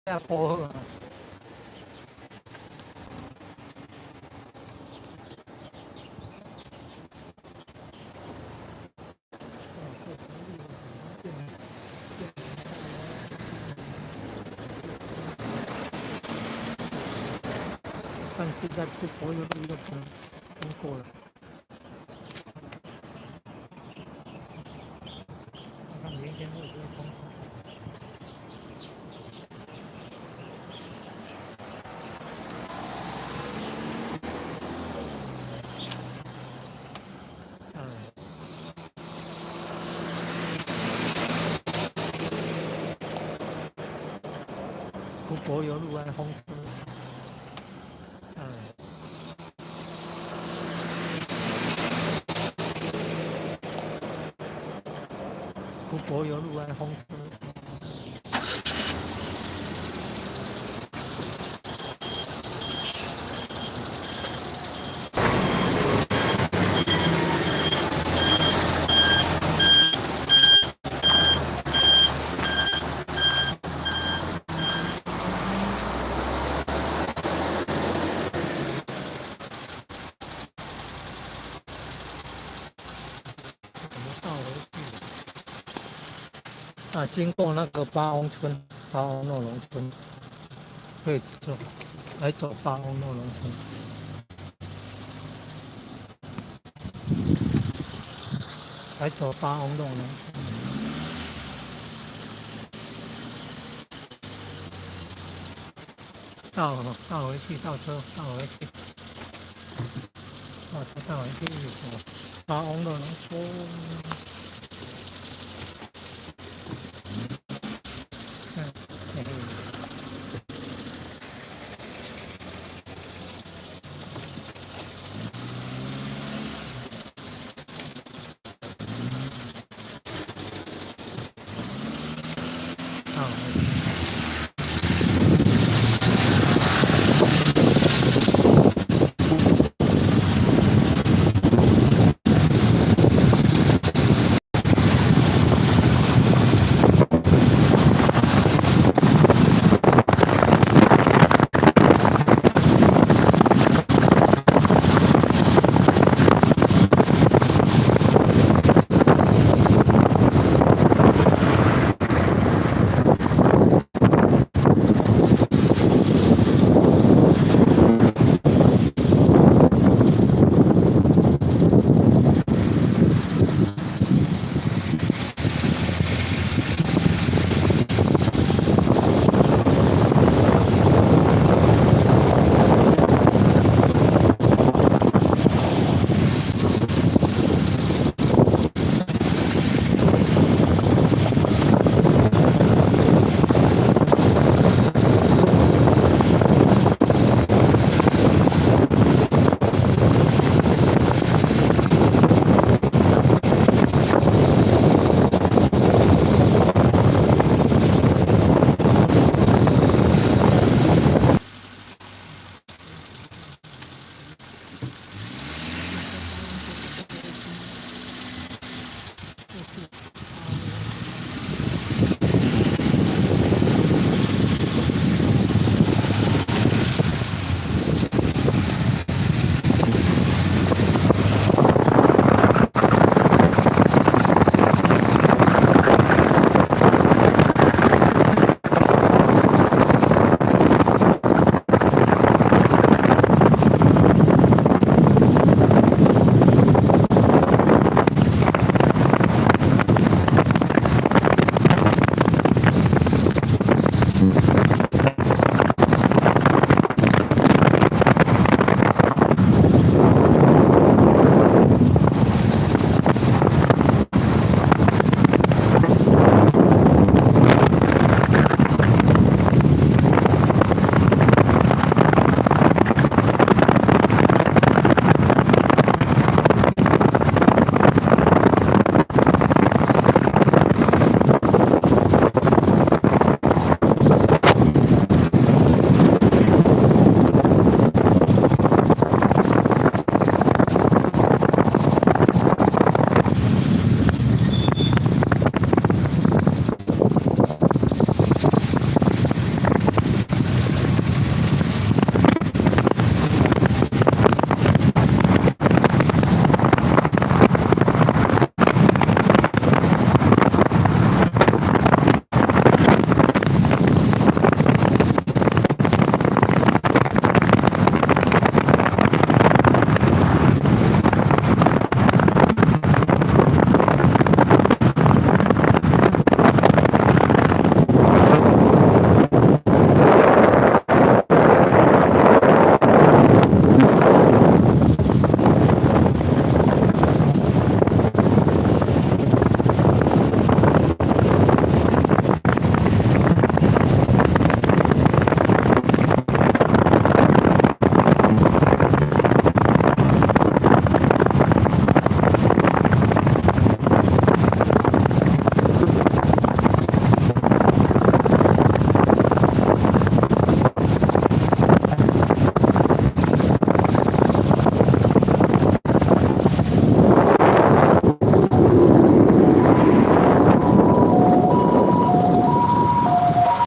遮鋪好啊。但是在不柏油路又通过了。看明天会不會通？嗯。不柏油路愛風車。嗯。不柏油路愛風車。怎麼倒回去？啊，經過那個八翁村，八翁諾龍村，可以走，來走八翁諾龍村，來走八翁諾龍村。倒倒回去，倒車，倒回去，倒車倒回去，走八翁諾龍村。